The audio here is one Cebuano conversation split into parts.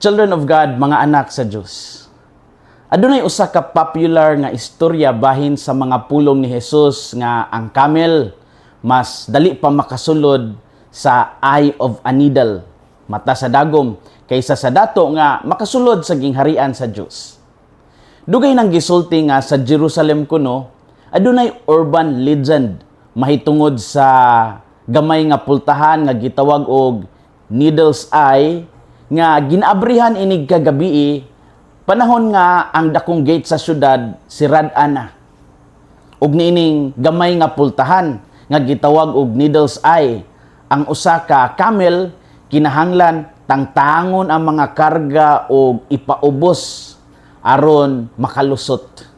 Children of God, mga anak sa Dios. Adunay usa ka popular nga istorya bahin sa mga pulong ni Jesus nga ang camel mas dali pa makasulod sa eye of a needle, mata sa dagom, kaysa sa dato nga makasulod sa gingharian sa Dios. Dugay nang gisulti nga sa Jerusalem kuno adunay urban legend mahitungod sa gamay nga pultahan nga gitawag og Needle's Eye nga ginaabrihan inig kagabii panahon nga ang dakong gate sa syudad sirad na. Ug niining gamay nga pultahan nga gitawag og Needle's Eye, ang usa ka camel kinahanglan tangtangon ang mga karga og ipaubos aron makalusot.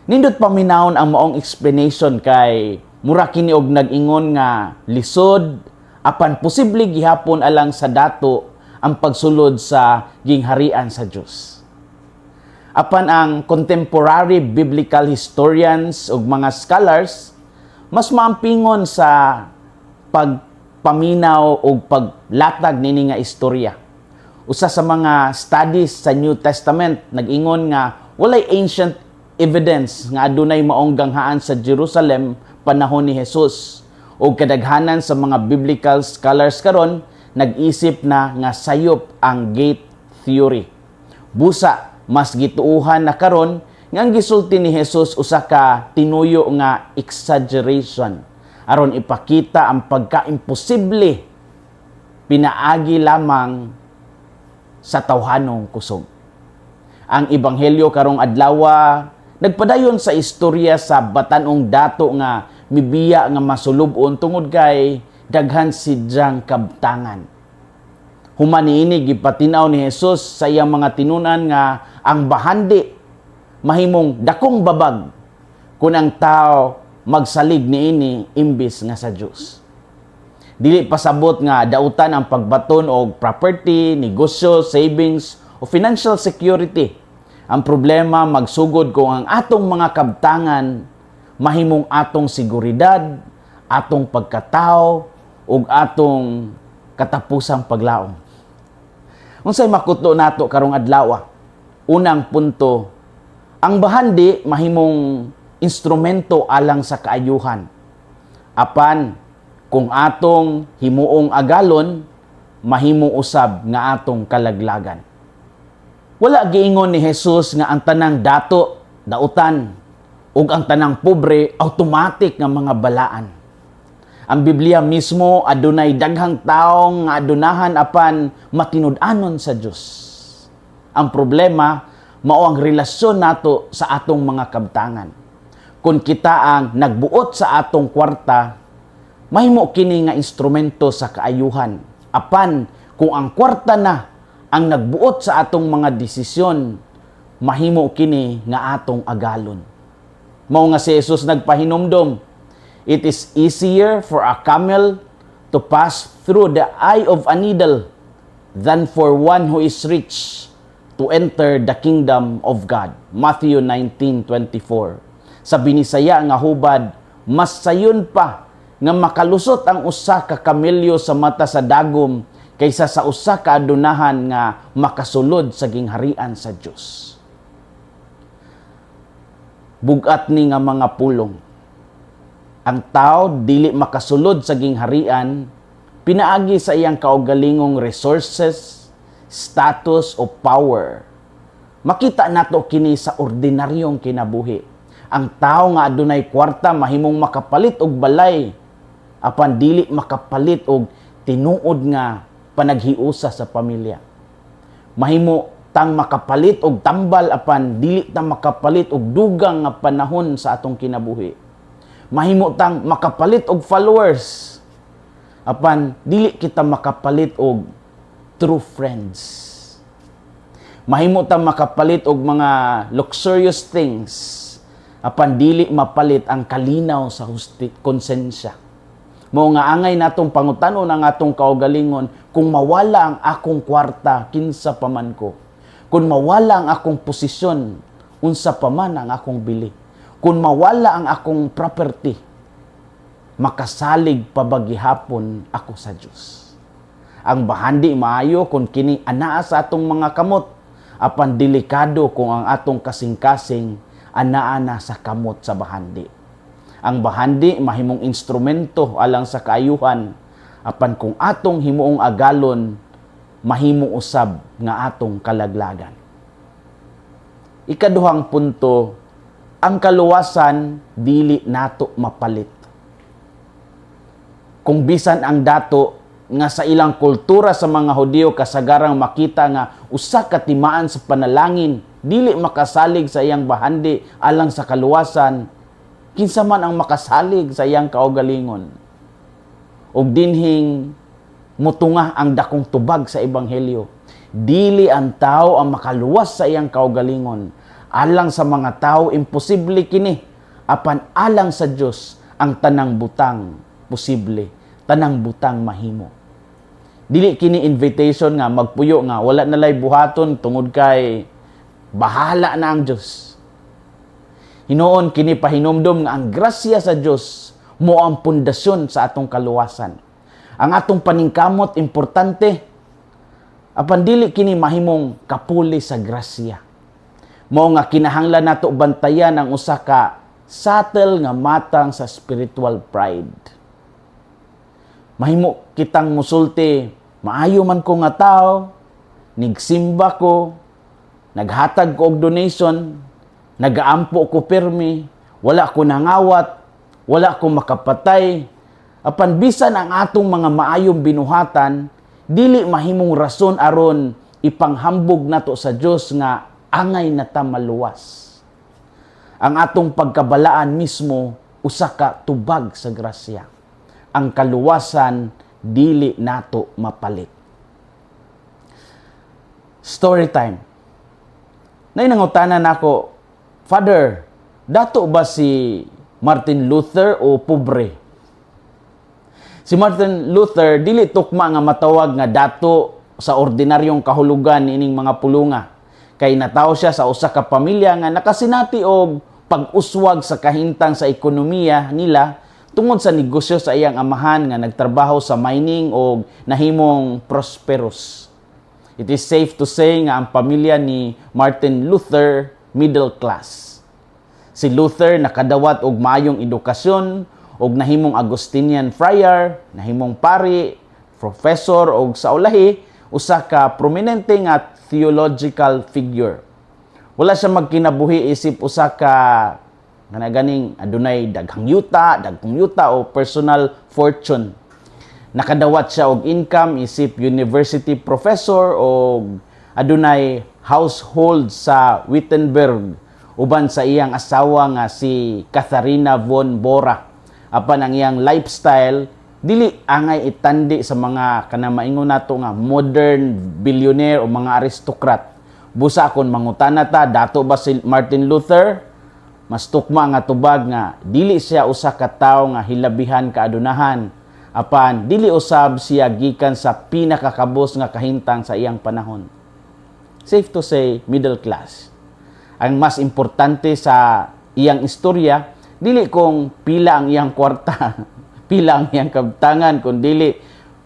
Nindot paminawon ang maong explanation kay mura kini og nag-ingon nga lisod apan posible gihapon alang sa dato ang pagsulod sa gingharian sa Dios. Apan ang contemporary biblical historians ug mga scholars mas maampingon sa pagpaminaw ug paglatag nini nga istorya. Usa sa mga studies sa New Testament nag-ingon nga walay ancient evidence nga adunay maong ganghaan sa Jerusalem panahon ni Jesus. Ug kadaghanan sa mga biblical scholars karon nag-isip na nga sayop ang gate theory. Busa mas gituuhan na karon nga ang gisulti ni Jesus usa ka tinuyo nga exaggeration aron ipakita ang pagka-imposible pinaagi lamang sa tawhanong kusog. Ang ebanghelyo karong adlaw nagpadayon sa istorya sa batan-ong dato nga mibiya nga masulub-on tungod kay daghan sidyang kabtangan. Human niini, gipatinaw ni Jesus sa iyang mga tinunan nga ang bahandi mahimong dakong babag kung ang tao magsalig niini imbis nga sa Dios. Dili pasabot nga dautan ang pagbaton og property, negosyo, savings o financial security. Ang problema magsugod kung ang atong mga kabtangan mahimong atong seguridad, atong pagkatao ug atong katapusang paglaom. Unsay makuto nato karong adlaw? Unang punto, ang bahandi mahimong instrumento alang sa kaayuhan. Apan kung atong himuong agalon, mahimo usab nga atong kalaglagan. Wala giingon ni Jesus nga ang tanang dato dautan ug ang tanang pobre automatic nga mga balaan. Ang Biblia mismo, adunay daghang taong nga adunahan apan matinud-anon sa Dios. Ang problema mao ang relasyon nato sa atong mga kabtangan. Kung kita ang nagbuot sa atong kwarta, mahimo kini nga instrumento sa kaayuhan. Apan kung ang kwarta na ang nagbuot sa atong mga desisyon, mahimo kini nga atong agalon. Mao nga si Jesus nagpahinumdom, "It is easier for a camel to pass through the eye of a needle than for one who is rich to enter the kingdom of God." Matthew 19:24. Sa Binisaya nga hubad, mas sayon pa nga makalusot ang usa ka kamelyo sa mata sa dagom kaysa sa usa ka adunahan nga makasulod sa gingharian sa Dios. Bugat ni nga mga pulong. Ang tao dili makasulod sa gingharian pinaagi sa iyang kaugalingong resources, status o power. Makita nato kini sa ordinaryong kinabuhi. Ang tao nga adunay kwarta mahimong makapalit og balay apan dili makapalit og tinuod nga panaghiusa sa pamilya. Mahimo tang makapalit og tambal apan dili ta makapalit og dugang nga panahon sa atong kinabuhi. Mahimo tang makapalit og followers apan dili kita makapalit og true friends. Mahimo tang makapalit og mga luxurious things apan dili mapalit ang kalinaw sa konsensya. Mao nga angay natong pangutanon ang atong kaugalingon, "Kung mawala ang akong kwarta, kinsa pa man ko? Kung mawala ang akong posisyon, unsa pa man ang akong bili? Kung mawala ang akong property, makasalig pa ba gihapon ako sa Dios?" Ang bahandi maayo kung kini anaa sa atong mga kamot, apan delikado kung ang atong kasing-kasing anaa na sa kamot sa bahandi. Ang bahandi mahimong instrumento alang sa kaayuhan, apan kung atong himuong agalon, mahimo usab nga atong kalaglagan. Ikaduhang punto, ang kaluwasan dili nato mapalit. Kung bisan ang dato nga sa ilang kultura sa mga Hudiyo kasagarang makita nga usa ka timaan sa panalangin dili makasalig sa iyang bahandi alang sa kaluwasan, kinsa man ang makasalig sa iyang kaugalingon? Ug dinhing mutunga ang dakong tubag sa ebanghelyo. Dili ang tao ang makaluwas sa iyang kaugalingon. Alang sa mga tao, imposible kini, apan alang sa Dios, ang tanang butang posible, tanang butang mahimo. Dili kini invitation nga magpuyo nga wala na lay buhaton tungod kay bahala na ang Dios. Hinuon kini pahinumdom nga ang grasya sa Dios mao ang pundasyon sa atong kaluwasan. Ang atong paningkamot importante, apan dili kini mahimong kapuli sa grasya. Mao nga kinahanglan nato bantayan ang usa ka subtle nga matang sa spiritual pride. Mahimo kitang musulti, "Maayo man ko nga tao, nigsimba ko, naghatag ko og donation, nagaampo ko pirmi, wala ko nangawat, wala ko makapatay." Apan bisan ang atong mga maayong binuhatan, dili mahimong rason aron ipanghambog nato sa Dios nga angay na ta maluwas. Ang atong pagkabalaan mismo usa ka tubag sa grasya. Ang kaluwasan dili nato mapalit. Story time. Nay nangutana nako, "Father, dato ba si Martin Luther o pobre?" Si Martin Luther dili tukma nga matawag nga dato sa ordinaryong kahulugan ining mga pulunga. Kay natawo siya sa usa ka pamilya nga nakasinati og pag-uswag sa kahintang sa ekonomiya nila tungod sa negosyo sa iyang amahan nga nagtrabaho sa mining og nahimong prosperous. It is safe to say nga ang pamilya ni Martin Luther, middle class. Si Luther nakadawat og maayong edukasyon og nahimong Augustinian friar, nahimong pari, professor og sa ulahi usa ka prominente nga theological figure. Wala siya magkinabuhi isip usa ka kana ganing adunay daghang yuta, dagkong yuta o personal fortune. Nakadawat siya og income isip university professor o adunay household sa Wittenberg uban sa iyang asawa nga si Katharina von Bora. Apan ang iyang lifestyle dili angay itandi sa mga kana maingon nato nga modern billionaire o mga aristocrat. Busa kon mangutana ta, dato ba si Martin Luther? Mas tukma nga tubag nga dili siya usa ka tawo nga hilabihan kaadunahan, apan dili usab siya gikan sa pinakakabos nga kahintang sa iyang panahon. Safe to say, middle class. Ang mas importante sa iyang istorya dili kung pila ang iyang kwarta, pila ang iyang kabtangan, kun dili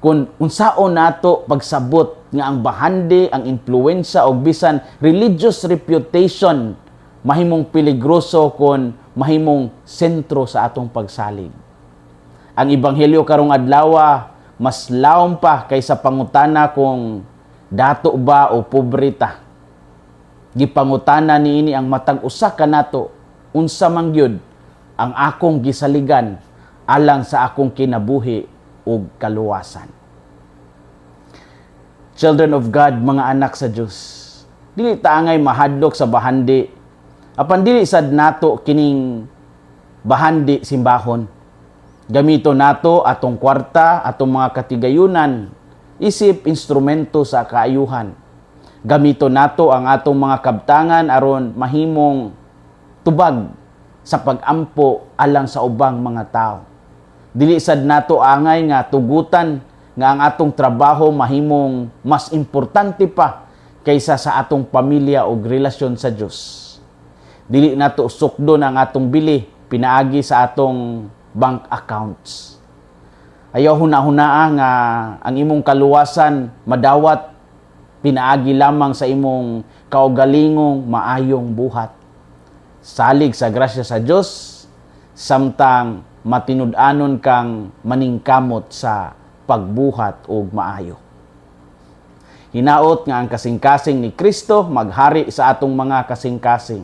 kung unsaon nato pagsabot nga ang bahandi, ang impluwensya og bisan religious reputation mahimong peligroso kon mahimong sentro sa atong pagsalig. Ang ebanghelyo karong adlaw mas lawom pa kaysa pangutana kung dato ba o pobre ta. Gipangutana niini ang matag usa kanato, unsa man gyud ang akong gisaligan alang sa akong kinabuhi ug kaluwasan? Children of God, mga anak sa Dios, dili ta angay mahadlok sa bahandi. Apan dili sad nato kining bahandi simbahon. Gamito nato atong kwarta, atong mga katigayunan, isip instrumento sa kaayuhan. Gamito nato ang atong mga kabtangan aron mahimong tubag sa pagampo alang sa ubang mga tao. Dili sad nato angay nga tugutan nga ang atong trabaho mahimong mas importante pa kaysa sa atong pamilya o relasyon sa Dios. Dili nato sukdon ang atong bili pinaagi sa atong bank accounts. Ayaw huna-hunaa nga ang imong kaluwasan madawat pinaagi lamang sa imong kaugalingong maayong buhat. Salig sa grasya sa Dios samtang matinud-anon kang maningkamot sa pagbuhat og maayo. Hinaot nga ang kasing-kasing ni Kristo maghari sa atong mga kasing-kasing.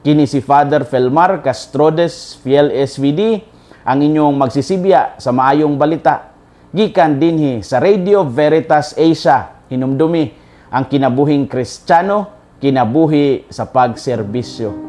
Kini si Father Felmar Castrodes, Fiel SVD, ang inyong magsisibya sa maayong balita. Gikan dinhi sa Radio Veritas Asia, hinumdumi ang kinabuhing Kristiyano, kinabuhi sa pagserbisyo.